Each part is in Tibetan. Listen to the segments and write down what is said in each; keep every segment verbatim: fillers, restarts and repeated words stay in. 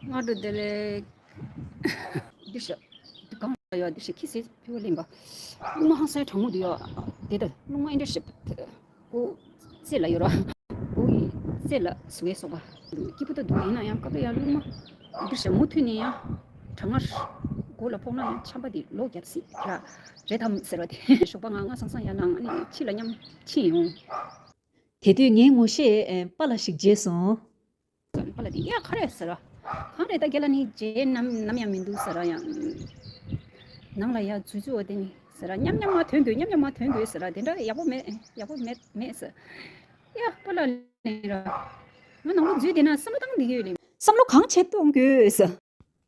སྔ་དྲོ་བདེ་ལེགས། འདི་ཤ། འདི་གང་ལ་ཡོད། འདི་ཤ་ཁྱི་སེ་ཕི་བ་ལེན་པ། རླུང་མ་ཧང་སང་གྲང་མོ་འདི་ཡོད། དེ་ལྟར་རླུང་མ་ཨེ་འདྲ་ཤ། ཁོ་རྩེ་ལ་ཡོད་ར། ཁོ་གི་རྩེ་ལ་ཟུག་གེ་སོགས་པ། སྐྱིད་པོ་ད་འདུག་ཡིན་ན་ཡང་སྐབས་ལ་ཡང་རླུང་མ་འདི་ཤ་མུ་མཐུད་ནས་ཡང་གྲང་ངར་མགོ་ལ་ཕོག་ན་ཡང་ཆམ་པ་འདི་ལོག་རྒྱབ་སྲིད་ར། རེད་དམ་ཟེར་བ་དེ། ཞོགས་པ་ང་ང་སང་སང་ཡར་ལངས། ཨ་ནི་ཁྱི་ལ་མཉམ་ཕྱིན་ཡོང་། དེ་དུས་ངའི་ངོ་ཤེས་པཱ་ལགས་ཤིག་མཇལ་སོང་། པཱ་ལགས་དེ་ཡ་ག་རེ་ཟེར་ར། ག་རེ་ད་རྒན་ལགས་ནི་མཇལ་ནམ་ནམ་ཡང་མི་འདུག་ཟེར་ར། ཡང་ནང་ལ་ཡ་འཛུལ་འཛུལ་བ་དེ་ནི་ཟེར་ར། མཉམ་མཉམ་མ་ཐོན་དགོས། མཉམ་མཉམ་མ་ཐོན་དགོས་ཟེར་ར། དེ་འདྲ་ཡག་པོ་མེད། ཡག་པོ་མེད་མེད་ཟེར། ཡ་པཱ་ལགས་ལེན་ར། ང་ནང་ལོགས་འཛུལ་བསྡད་ན་བསམ་བློ་བཏང་བསྡད་ཀྱི་ཡོད་ལེ། བསམ་བློ་གང་བྱེད་གཏོང་དགོས་ཟེར།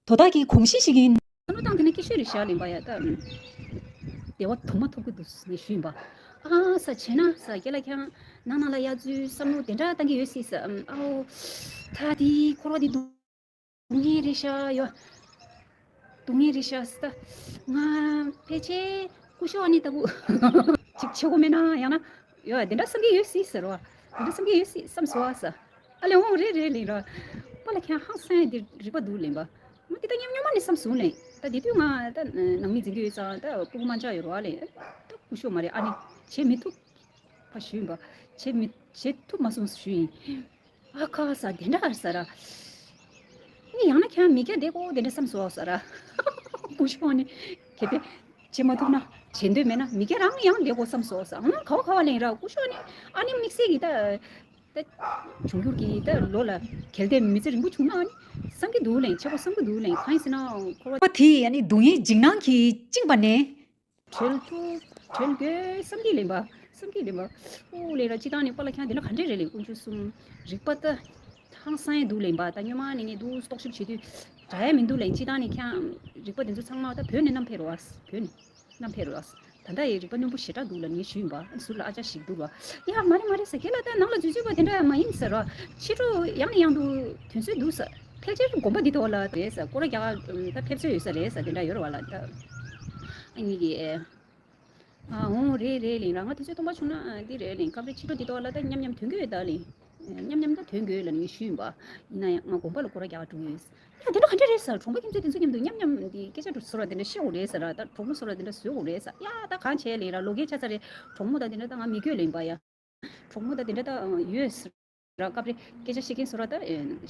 དོ་བདག་གི་གོམས་གཤིས་ཤིག་ཡིན། བསམ་བློ་བཏང་དེ་ན་སྐྱིད་ཤོས་རེད་ཤག་ལེན་པ་ཡ། ད་བདེ་བ་དུ་མ་ཐོབ་ཀྱི་འདུག་ངས་ཞུས་ཡིན་པ། ཨ་ས་བྱས་ན་ས་རྒན་ལགས་ཁྱེད་རང་ནང་ནང་ལ་ཡ་འཛུལ་བསམ་བློ་དེ་འདྲ་བཏང་གི་ཡོད་སྲིད་ས། ཨའོ། ད་དེ་འཁོར་བ་དེ་སྡུག་བསྔལ་རེད་ཤག་ཡོ། སྡུག་བསྔལ་རེད་ཤག་ས། ད་ང་ཕལ་ཆེར་སྐུ་ཞབས་ཨ་ནི་ལྟ་བུ་ཅིག་བྱེད་དགོས་མེད་ན་ཡང་ན། ཡོ་དེ་འདྲ་བསམ་གྱི་ཡོད་སྲིད་ཟེར་བ། དེ་འདྲ་བསམ་གྱི་ཡོད་སྲིད་བསམ་སོང་བ་ས། ཨ་ལེ་འོང་རེད་རེད་ལེན་ར། པཱ་ལགས་ཁྱེད་ཧང་སང་དེ་རིག་པ་འདུག་ལེན་པ། ང་དེ་ད་ཉམས་ཉམས་མ་ནས་བསམ་སོང་ལེན། ད་དེ་དུས་ང་ད་ནང་མི་འཛིན་གྱི་ཡོད་ཙང་ད་སྤུ་གུ་མ་འཇགས་ཡོད་ར་ལེན། ད་སྐུ་ཞབས་མ་རེད་ཨ་ནི་བྱེད་མི་ཐུབ། ཕ་ཞུས་ཡིན་པ། བྱེད་མི་བྱེད་ཐུབ་མ་སོང་ཞུས་ཡིན། ཨ་ཁ་ས་དེ་འདྲ་ས་ར། ནི་ཡང་ན་ཁྱེད་མི་སྐྱ་བསྡད་དགོས་དེ་འདྲ་བསམ་སོང་ས་ར། སྐུ་ཞབས་ནི་གལ་ཏེ་བྱེད་མ་ཐུབ་ན་བྱེད་འདོད་མེད་ན་མི་སྐྱ་རང་ཡང་བསྡད་དགོས་བསམ་སོང་ས། ཨང་ག་བ་ག་བ་ལེན་ར། སྐུ་ཞབས་ནི་ཨ་ནི་དམིགས་བསལ་གྱི་ད་ད་འབྱུང་འགྱུར་གྱི་ད་ལོ་ལ་གལ་ཏེ་མི་ཚེ་རིང་པོ་བྱུང་ན་ཨ་ནི་བསམ་གྱི་འདུག་ལེན། བྱེད་དགོས་བསམ་གྱི་འདུག་ལེན། གང་ཡིན་ཟེར་ན་འཁོར་བ་པ་དེ་ཡིས་ཨ་ནི་སྡུག་བསྔལ་འཇིགས་སྣང་གིས་བཅིངས་པ་ནས། བྲལ་ཐུབ་བྲལ་དགོས་བསམ་གྱི་ལེན་པ། བསམ་གྱི་ལེན་པ། ཨོ་ལེ་ར་སྤྱི་བཏང་ནས་པཱ་ལགས་ཁྱེད་འདི་ན་ག་འདྲས་རེད་ལེ། དཀོན་མཆོག་གསུམ། རིག་པ་ད་ཧང་སང་ཡས་འདུག་ལེན་པ། ད་སྔོན་མ་ནས་ནས་འདུག་རྟོག་ཞིབ་བྱེད་དུས་འདྲ་ཡ་མི་འདུག་ལེ། སྤྱི་བཏང་ནས་ཁྱེད་རིག་པ་འདི་ཚོ་ཚང་མ་ད་བོད་ནས་བསྣམས་ཕེབས་རོགས། བོད་ནས་བསྣམས་ཕེབས་རོགས། ད་ལྟ་ཡི་རིག་པ་རྣོན་པོ་ཞེ་དྲག་འདུག་ལ་ངས་ཞུས་ཡིན་པ། ཟུར་ལ་ཨ་ཅག་ཞིག་འདུག་བ། ཡ་མ་རེད་མ་རེད་ཟེར། ཁྱེད་ལ་ད་ནང་ལ་འཛུལ་འཛུལ་བ་དེ་འདྲ་མ་ཡིན་ཟེར་རོ། ཕྱི་དྲོ་ཡང་ནས་ཡང་དུ་དོན་ཚོད་འདུག་ཟེར། ཕལ་ཆེར་དགོན་པ་འདི་ཐོག་ལ་རེད་ས། སྐོར་ར་རྒྱག་ད་ཕེབས་སྲོལ་ཡོད་ས་རེད་ས། དེ་འདྲ་ཡོད་རེད་བ་ལ་ད། ཨ་ནི་གི། ཨ་འོང་རེད་རེད་ལིང་ར། ང་དུས་ཚོད་སྟོང་པ་བྱུང་ན་འདི་རེད་ལིང་། སྐབས་རེ་ཕྱི་དྲོ་འདི་ཐོག་ལ་ད་མཉམ་མཉམ་ཐོན་གི་ཡོད་ད་ལིང་། མཉམ་མཉམ་ད་ཐོན་དགོས་ལ་ནི་ཞུས་ཡིན་པ། ཡིན་ན་ཡང་ང་དགོན་པ་ལ་སྐོར་ར་རྒྱག་འགྲོ་ཡོད། ཡ་དེ་འདྲ་ག་འདྲ་རེད་ས། གྲོང་པ་ཁྱིམ་མཚེས་དེ་ཚོ་མཉམ་དུ་མཉམ་མཉམ་འདི་སྐད་ཆ་བཟོ་ར་དེ་འདྲ་བཤད་དགོས་རེད་ས་ར། ད་གྲོགས་མོ་བཟོ་ར་དེ་འདྲ་བཟོ་དགོས་རེད་ས། ཡ་ད་གང་བྱས་ལིང་ར། ལོ་རྒས་ཆགས་ས་རེད། གྲོགས་མོ་ད་དེ་འདྲ་ད་ང་མི་དགོས་ལིང་པ་ཡ། གྲོགས་མོ་ད་དེ་འདྲ་ད་ཡོད་ས་ར། སྐབས་རེ་སྐད་ཆ་བཤད་མཁན་བཟོ་ར་ད་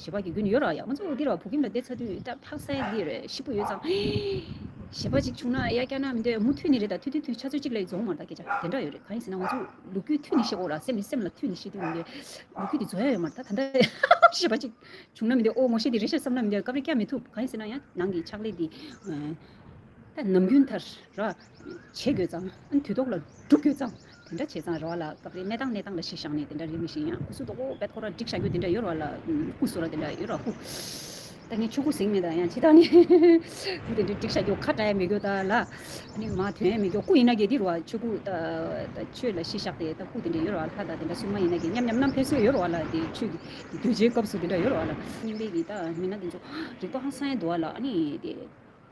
ཞེ་པོ་གི་རྒྱུན་ཡོད་ར་ཡ། ང་ཚོ་འདི་ར་བོད་ཁྱིམ་ལ་བསྡད་ཚར་དུས་ད་ཕག་སའི་འདི་རེད། ཞེ་པོ་ཡོད་ཙང་ཞེ་པོ་ཅིག་བྱུང་ན་ཡ་སྐྱ་ན་མི་འདོད་མུ་མཐུད་ནི་རེད། ད་མཐུད་མཐུད་མཐུད་ཆ་ཚོད་ཅིག་ལ་རྫོང་མ་ད་སྐད་ཆ་དེ་འདྲ་ཡོད་རེད། གང་ཡིན་ཟེར་ན་ང་ཚོ་ལོ་རྒྱུས་མཐུད་ནི་བཤད་དགོས་ར། སེམས་ནི་སེམས་ལ་མཐུད་ནི་བཤད་དུས་མི་འདོད་ལོ་རྒྱུས་དེ་རྫོགས་ཡ་ཡོད་མ་རེད། ད་ད་ལྟ་ཞེ་པོ་ཅིག་བྱུང་ན་མི་འདོད། ཨོ་ངོ་ཤེས་དེ་རེད་ཤག་བསམ་ན་མི་འདོད། སྐབས་རེ་སྐྱ་མི་ཐུབ། གང་ཡིན་ཟེར་ན་ཡང་ནང་གི་ཕྱག་ལས་དེ་ད་ནམ་རྒྱུན་ལྟར་ར་བྱེད་དགོས་ཙང་། ཨ་ནི་དུས་ཐོག་ལ་སྒྲུབ་དགོས་ཙང་། དེ་འདྲ་བྱས་ཙང་ར་བ་ལ་སྐབས་རེ་གནས་སྟངས་གནས་སྟངས་ལ་གཞི་བཞག་ནས་དེ་འདྲ་རེད། མི་ཤེས་ཡང་སྐུ་གཟུགས་དོག་པོ་བེད་ཁོ་ར་སྒྲིག་བཞག་རྒྱུ་དེ་འདྲ་ཡོད་ར་བ་ལ། སྐུ་གཟུགས་ར་དེ་འདྲ་ཡོད་ར། སྐུ་ད་ངས་ཆོས་སྐུ་ཟིང་མེད་ད་ཡང་ཅི་ད་ནི་སྐུ་དེ་འདྲ་སྒྲིག་བཞག་རྒྱུ་ཁ་བྲལ་མི་དགོས་ད་ལ། ཨ་ནི་མ་དོན་མི་དགོས། སྐུ་ཡིན་ན་གི་འདི་ར་བ་ཆོས་སྐུ་ད་ད་ཆོས་ལ་གཞི་བཞག་སྟེ་ད་སྐུ་དེ་འདྲ་ཡོད་ར་བ་ལ། ལྷ་ད་དེ་འདྲ་སྲུང་མ་ཡིན་ན་གི་མཉམ་མཉམ་བསྣམས་ཕེབས་སྲོལ་ཡོད་ར་བ་ལ། དེ་ཆོས་ཀྱི་དེ་དུས་ཆེན་སྐབས་སུ་དེ་འདྲ་ཡོད་ར་བ་ལ། སྙིང་པའི་གི་ད་མི་སྣ་དེ་ཚོ་རིག་པ་ཧང་སང་ཡ་འདུག་བ་ལ། ཨ་ནི་དེ།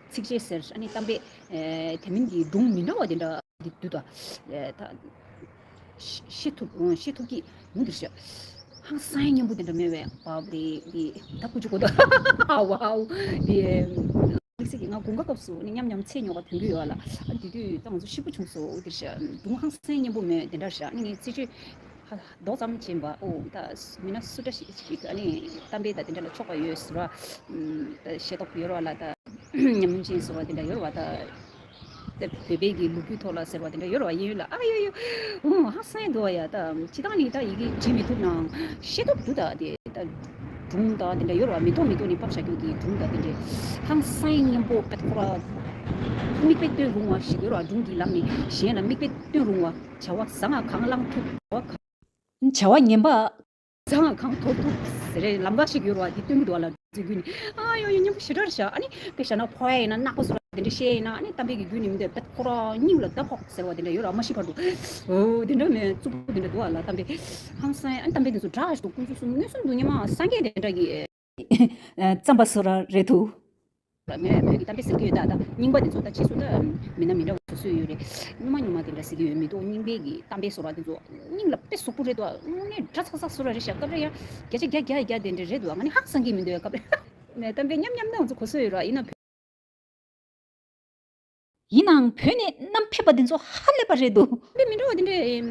ཚིགས་བཅད་ཟེར། ཨ་ནི་གཏམ་དཔེ་ཨེ་དེ་མིན་གྱི་སྒྲུང་མི་འདྲ་བ་དེ་འདྲ་འདི་འདུག་ད། ཨེ་ད་ཤེས་ཤེས་ཐུབ་ཨང་ཤེས་ཐུབ་ཀྱི་མུ་འདིར་ཤ། ཧང་སང་སྙན་པོ་དེ་འདྲ་མེད་པས། བབ་རེད་འདི་ད་ཀུ་ཅུ་ཀུ་ད། ཨ་ཝའོ། འདི་དམིགས་བསལ་གྱི་ང་དགུན་ཁ་སྐབས་སུ་ནི་མཉམ་མཉམ་ཚེ་ཉོ་ག་ཐོན་གྱི་ཡོད་ལ། ཨ་དེ་དུས་ད་ང་ཚོ་ཤི་པོ་བྱུང་སོང་འདིར་ཤ། སྒྲུང་ཧང་སང་སྙན་པོ་མེད་དེ་འདྲ་ཤ། ཨ་ནི་ངས་ཚིགས་བཅད་ཧ། མདོ་ཙམ་བྱིན་པ། ཨོ་ད་མི་སྣ་སུ་འདྲ་ཞིག་ཞིག་ཨ་ནི་གཏམ་དཔེ་ད་དེ་འདྲ་ལ་ཕྱོགས་པ་ཡོད་ཟེར་བ། ད་ཤེས་རྟོགས་ཡོད་ར་བ་ལ། ད་ཉམས་མྱོང་ཅན་ཟེར་བ་དེ་འདྲ་ཡོད་ར་བ། ད་ད་བོད་པའི་གི་ལོ་རྒྱུས་ཐོག་ལ་ཟེར་བ་དེ་འདྲ་ཡོད་ར་བ། ཡིན་ཡོད་ལ། ཨ་ཡོ་ཡོ། ཨོ་ཧ་སང་ཡ་འདུག་བ་ཡ། ད་སྤྱི་བཏང་ནི་ད་ཡི་གེ་བྲིས་མི་ཐུབ་ནའང་ཤེས་རྟོགས་འདུག་ད་དེ་ད་སྒྲུང་ད་དེ་འདྲ་ཡོད་ར་བ། མི་ཐོག་མི་ཐོག་ནས་ཕབ་བཞག་རྒྱུ་གི་སྒྲུང་ད་དེ་འདྲ་ཧང་སང་སྙན་པོ་པད་ཁོ་ར་མིག་དཔེ་སྟོན་རུང་བ་ཞིག་ཡོད་ར་བ། སྒྲུང་གི་ལམ་ནས་གཞན་ལ་མིག་དཔེ་སྟོན་རུང་བ། བྱ་བ་བཟང་ང་གང་བླང་ཐུབ། བྱ་བ་གང་། བྱ་བ་ངན་པ། བཟང་ང་གང་དོར་ཐུབ་ཟེར་རེད། ལམ་ཁ་ཞིག་ཡོད་ར་བ། དེ་སྟོན་གི་འདུག་བ་ལ། འཛུལ་རྒྱུ་ནི་ཨ་ཡོ་ཡོ་སྙན་པོ་ཞེ་དྲག་རེད་ཤག། ཨ་ནི་དཔེ་བཞག་ན་ཕོ་ཡ་ཡིན་ན་ནག་པོ་བཟོ་ར་དེ་འདྲ་བཤད་ཡིན་ན། ཨ་ནི་གཏམ་དཔེ་གི་རྒྱུ་ནི་མི་འདོད་པད་ཁོ་ར་སྙིང་ལ་བརྡབ་ཕོག་ཟེར་བ་དེ་འདྲ་ཡོད་ར། མ་ཤི་བར་དུ། ཨོ་དེ་འདྲ་མེད་རྩུབ་པོ་དེ་འདྲ་འདུག་བ་ལ། གཏམ་དཔེ་ཧང་སང་། ཨ་ནི་གཏམ་དཔེ་དེ་ཚོ་འདྲ་ཞིག་འདུག། ཀུན་སློང་གསུམ་མངོན་སུམ་དུ་ཉི་མ་སངས་རྒྱས་དེ་འདྲ་གི་བརྩམས་པ་བཟོ་ར་རེད་འདུག། མོས་བོད་ཀྱི་གཏམ་དཔེ་ཟེར་གྱི་ཡོད་ད། ད་རྙིང་པ་དེ་ཚོ་ད་ཕྱིས་སུ་ད་མི་སྣ་མི་འདྲ་བ་བཟོ་སྲོལ་ཡོད་རེད། སྔོན་མ་སྔོན་མ་དེ་འདྲ་ཟེར་གྱི་ཡོད་མི་འདུག། རྙིང་པའི་གི་གཏམ་དཔེ་བཟོ་ར་དེ་ཚོ་སྙིང་ལ་དཔེ་ཟུག་པོ་རེད་འདུག། དངོས་གནས་འདྲ་ཚ་ཚ་བཟོ་ར་རེད་ཤག། སྐབས་རེ་ཡང་བརྒྱ་ཆ་བརྒྱ་བརྒྱ་བརྒྱ་དེ་འདྲ་རེད་འདུག། ང་ནི་ཧང་སང་གི་མི་འདུག། སྐབས་རེ་ ནས་གཏམ་དཔེ་མཉམ་མཉམ་ནང་ཚོ་གོ་སོ་ཡོད་ར། ཡིན་ན་ཡིན་ནའང་བོད་ནས་བསྣམས་ཕེབས་པ་འདི་ཚོ་ཧ་ལས་པ་རེད་འདུག་དཔེ་མི་འདྲ་བ་འདི་འདྲའི་ཨེམ།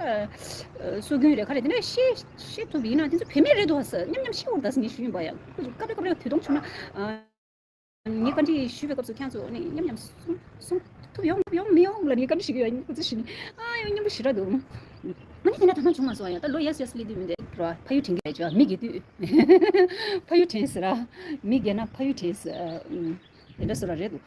ཨ། སྲོལ་རྒྱུན་རེད་ག་རེ་འདི་འདྲ་ཤེས་ཤེས་ཐུབ་ཡིན་ན་འདི་ཚོ་བོད་མི་རེད་འདུག་ཟེར་མཉམ་མཉམ་ཤེས་འོར་ད་ཟེར་ངས་ཞུ་ཡིན་པ་ཡ། སྐབས་རེ་སྐབས་རེ་དུས་ཐུང་བྱུང་ན། ཨ། ངས་བཀའ་འདྲི་ཞུས་པའི་སྐབས་སུ་ཁྱེད་ཚོ་ནི་མཉམ་མཉམ་གསུང་གསུང་ཐུབ་ཡོང་ཡོང་མི་ཡོང་ལ་ངས་བཀའ་འདྲི་ཞུ་གི་ཡོད། ཁོ་ཚོ་ཞུ་ནི་ཨ་ཡོང་མཉམ་པོ་ཞུ་ར་འདུག་ཨ་ནི་དེ་འདྲ་ད་ནང་བྱུང་མ་སོང་ཡ། ད་ལོ་ཡས་ཡས་སླེབས་དུས་མི་འདུག་ར། ཕ་ཡུལ་དྲན་གི་ཡ་ཅོ་མི་དགེ་དུས། ཕ་ཡུལ་དྲན་ཟེར་ར། མི་དགེ་ན་ཕ་ཡུལ་དྲན་ཟེར། དེ་འདྲ་སོ་ར་རེད་འདུག